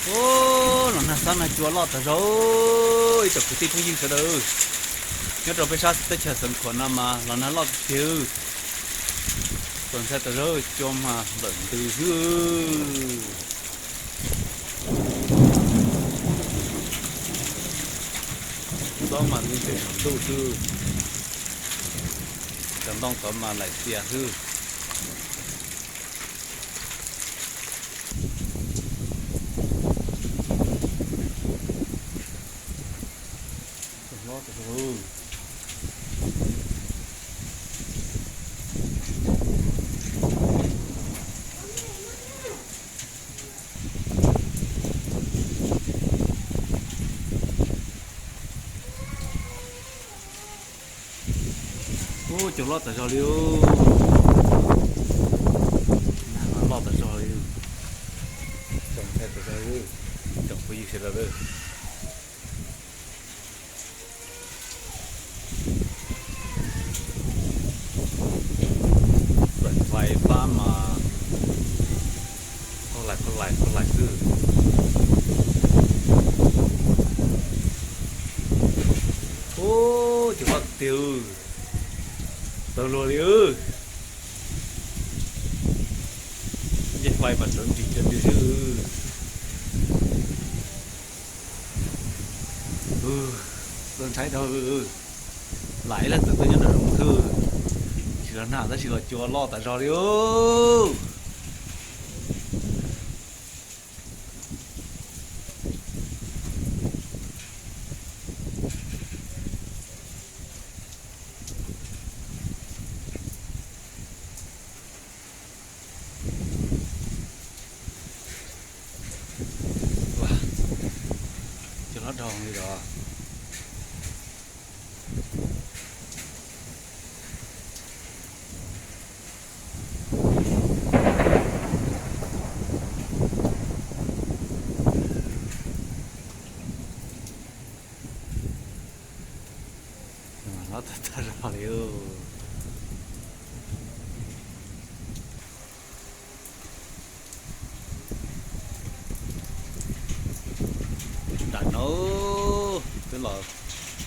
Ua, los nag xab nag cua loj tas zog, ib tsoom kwv tij phooj ywg sawv daws, nyob rau peb sab teb chaws Xeev Khuam no mas los nag loj tiag tiag. Txaus ntshai tas zog, cua mas nplawm ntws xwb. Xob mas nti tes saum ntuj xwb. Cov ntoo tod mas laim tias xwb. Ub, cua loj tas zog li. Nag loj tas zog li. Txaus ntshai tas zog li. Tsoom phooj ywg sawv daws, xaim fais fab mas qhov lais qhov lais qhov lais xwb. Ub, cua loj tiag tiag, tawg luag li. Ncej fais mas rawv nris rawv nris xwb. Txaus ntshai dhau. Lam ib leeg txawm tuaj nyob nram zoov xwb, tsis los nag tab sis los cua loj tas zog li. Cua loj dhau li os. Loj tag tag zog li. Nram no twb los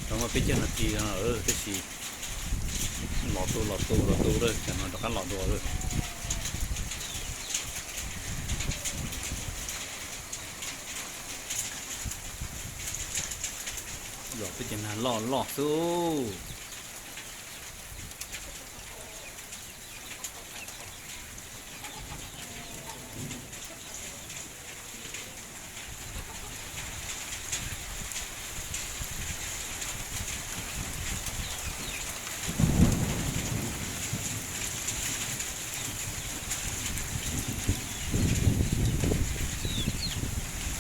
tau muaj peb caug nas this no lawm tab sis los tu los tu los tu lawm, tsam no rov qab los dua lawm. Yog peb cov nag loj loj xwb.